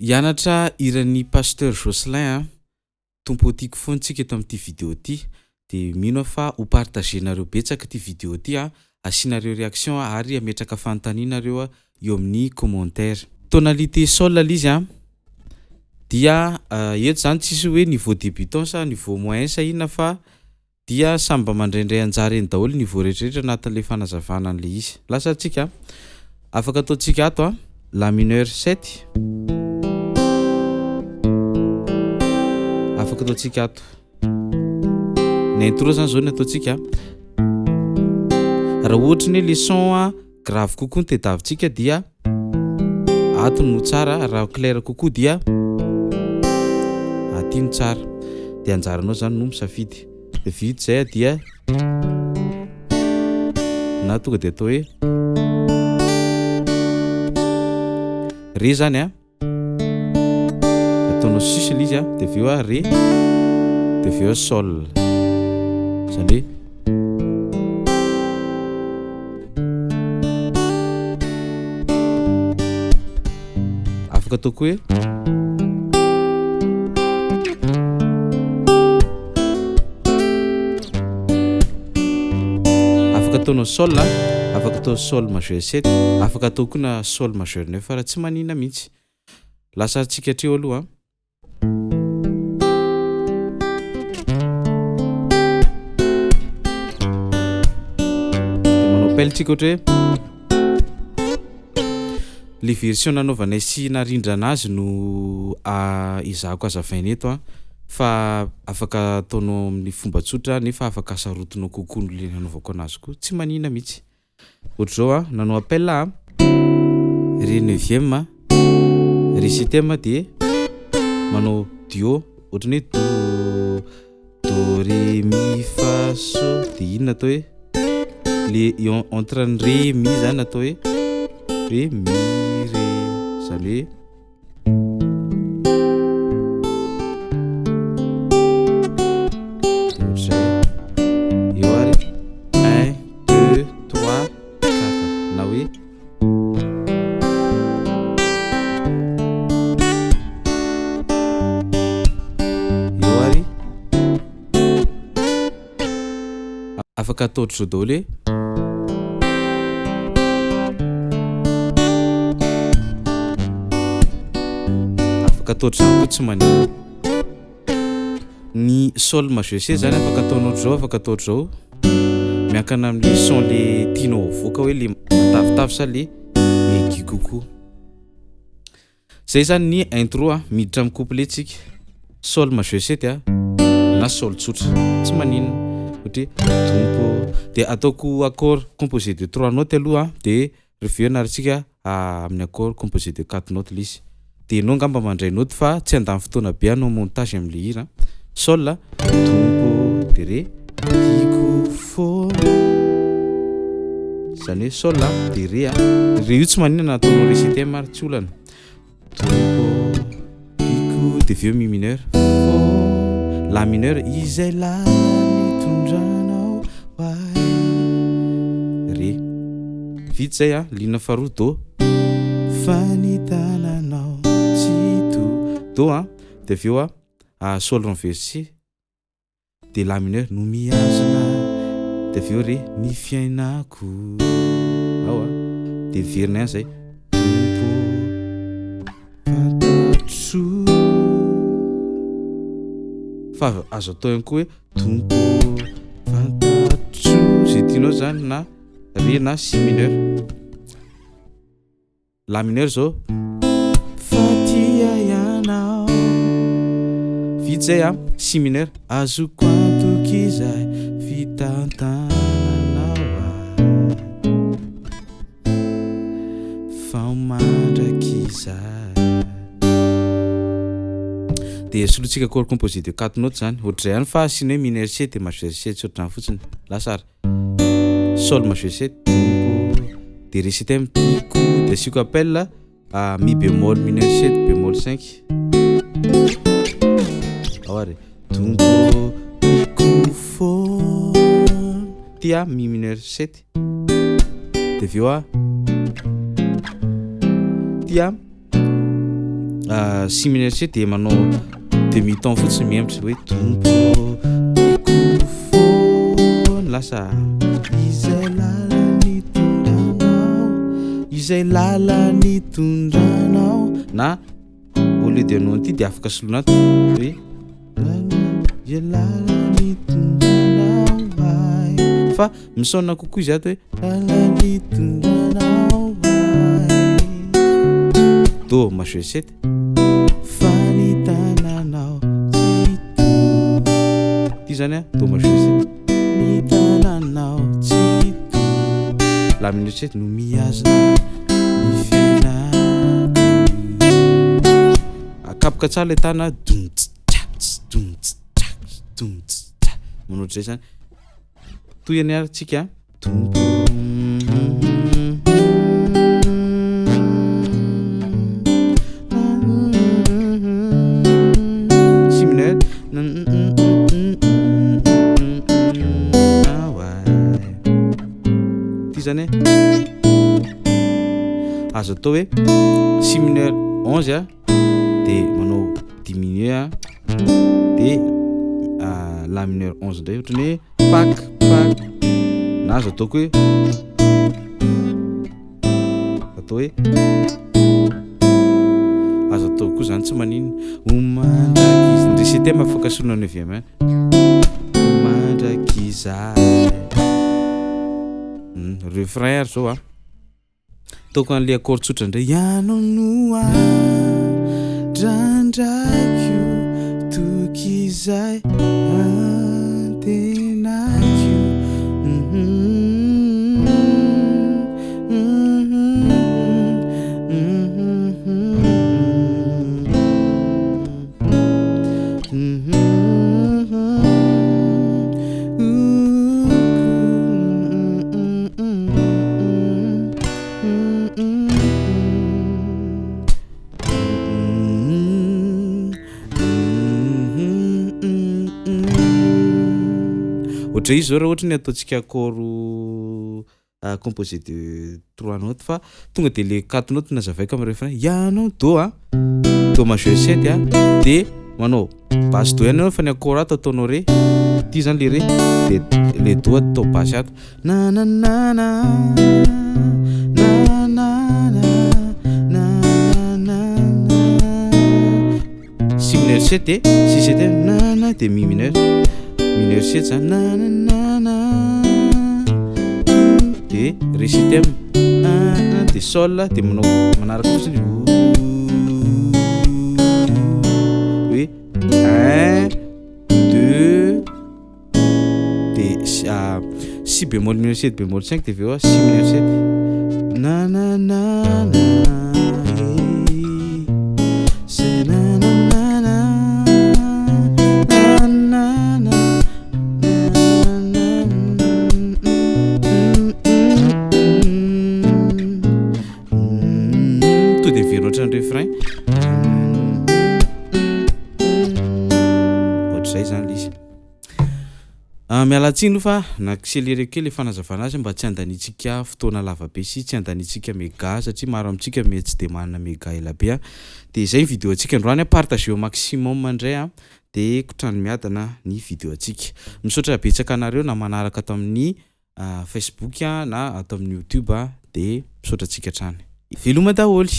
Hianatra hiran'ny Pasteur Jocelyn a, Tompo ô tiako foana tsika eto amin'ity vidéo ity de mino aho fa ho partager-nareo betsaka ity vidéo ity a, asianareo réaction ary hametraka fanontaniana nareo a eo amin'ny commentaire. Tonalité sol le izy a dia eto zany tsisy hoe niveau débutant sa niveau moyen sa inona fa dia samy mba mandraindray anjara eny daholo niveau rehetrarehetra anatin'le fanazavana an'le izy. Lasa tsika, afaka ataontsika ato a la mineur sept, afaka ataontsika ato ny intro zany zao ny ataontsika. Raha ohatry ny hoe le son a grave kokoa no tadiavintsika dia ato no tsara, raha clair kokoa dia aty no tsara de anjaranao zany no misafidy. De vita zay dia na tonga de atao hoe re zany a, ataonao sus le izy a de avy eo a re de avy eo sol, zany hoe afaka atao koa hoe afaka ataonao sol a, afaka atao sol majeur sept, afaka atao koa na sol majeur neuf raha tsy maninona mihitsy. Lasa antsika hatreo aloha. De manao appel tsika ohatra hoe le version nanaovanay sy narindrana azy no ezahako hazavaina eto a fa afaka ataonao amin'ny fomba tsotra nefa afaka hasarotinao kokoa noho le nanaovako anazy koa tsy maninona mihitsy. Ohatr'izao a, nanao appel a, ré neuvième, ré septième de manao duo ohatran'ny hoe do, do ré mi fa sol de iny no atao hoe le eo entre ny ré mi zany atao hoe hoe mi ré zany hoe de ohatr'izay, eo ary un deux trois quatre na hoe eo ary afaka atao ohatr'izao daholo hoe. Afaka atao ohatr'izany koa tsy maninona. Ny sol majeur sept zany afaka ataonao ohatr'izao, afaka atao ohatr'izao, miankina am'le son le tianao avoaka hoe le matavitavy sa le aigu kokoa. Zay zany ny intro a, miditra am'couplet tsika, sol majeur sept a na sol tsotra tsy maninona ohatra hoe Tompo ô, de ataoko accord composé de trois notes aloha de rehefa avy eo anarintsika amin'ny accord composé de quatre notes le izy de ianao angamba mandray naoty fa tsy handany fotoana be hanao montage am'le hira. Sol a, Tompo ô de ré, tiako foana, zany hoe sol a de ré a, ré io tsy maninona na ataonao ré septième ary tsy olana. Tompo ô tiako de avy eo mi mineur, foana, la mineur, izay lalana nitondranao ahy, ré. Vita zay a, ligne faharoa do, fa ny tananao tsy to, do a, de avy eo a sol renversé de la mineur no mihazona de avy eo ré ny fiainako ao a de miverina ihany zay Tompo ô fantatro fa azo atao ihany koa hoe Tompo ô fantatro zay tianao zany na ré na si mineur. La mineur zao. Fa tia ianao. Vita zay a, si mineur. Azoko antoka izay fitantananao ahy. Fa ho mandrakizay. De solointsika accord composé de quatre notes zany, ohatr'izay ihany fa asiana hoe mineur sept de majeur sept tsy ohatr'izany fotsiny. Lasa ary. Sol majeur sept de ré septième tiako de asiako appel à mi bémol mineur sept bémol cinq ao ary Tompo ô tiako foana ty a mi mineur sept de avy eo a ty a. Si mineur sept de manao demi ton fotsiny mihemotra hoe Tompo ô tiako foana lasa izay làla-nitondranao, izay làla-nitondranao na au lieu de hanao an'ity de afaka soloina ato hoe izay làla-nitondranao ahy fa misaona kokoa izy ato hoe làla-nitondranao ahy, do majeur sept fa ny tananao tsy to, ty zany a do majeur sept, ny tananao tsy to, la mineur sept no mihazona ny fiainako, akapoka tsara le tàna dom ts tsa ts dom ts tsa ts dom ts tsa, manao ohatr'zay zany, tohiny ary tsika. Tompo Si mineur Ty zany azo atao hoe si mineur 11 a de manao diminué a de la mineur 11 ndray ohatran'ny hoe pak pak na azo atao koa hoe atao hoe azo atao koa zany tsy maninona, ho mandrakiz- ndre septième afaka soloina neuvième ihany, ho mandrakizay, refrain ary zao a, ataoko an'le accord tsotra ndray, ianao no andrandraiko, toky izay antenaiko. Ohatra izy zao raha ohatra ny ataontsika accord composé de trois notes fa tonga de le quatre notes no hazavaiko am'refrain, ianao do a, do majeur sept a de manao basse do ihany anao fa ny accord ato ataonao ré, ty zany le ré de le do atao basse ato nananana nanana nananana si mineur sept de si septième nana de mi mineur, mineur sept zany nananana de ré septième un un de sol de manao manaraka fotsiny hoe un deux de si si bémol mineur sept bémol cinq de avy eo a si mineur sept nananana e zay nananana nanana to de miverina ohatran'ny refrain ohatr'zay zany le izy. Miala tsiny aloha fa na-accéléreko kely le fanazavana azy mba tsy handaniantsika fotoana lavabe sy tsy handaniantsika méga satria maro amintsika mety tsy de manana méga elabe a. De zay vidéo antsika androany a, partageo maximum ndray a de kotrano miadana ny vidéo antsika. Misaotra betsaka anareo na manaraka ato amin'ny facebook a na ato amin'ny youtube a de misaotra antsika hatrany. Veloma dahôly.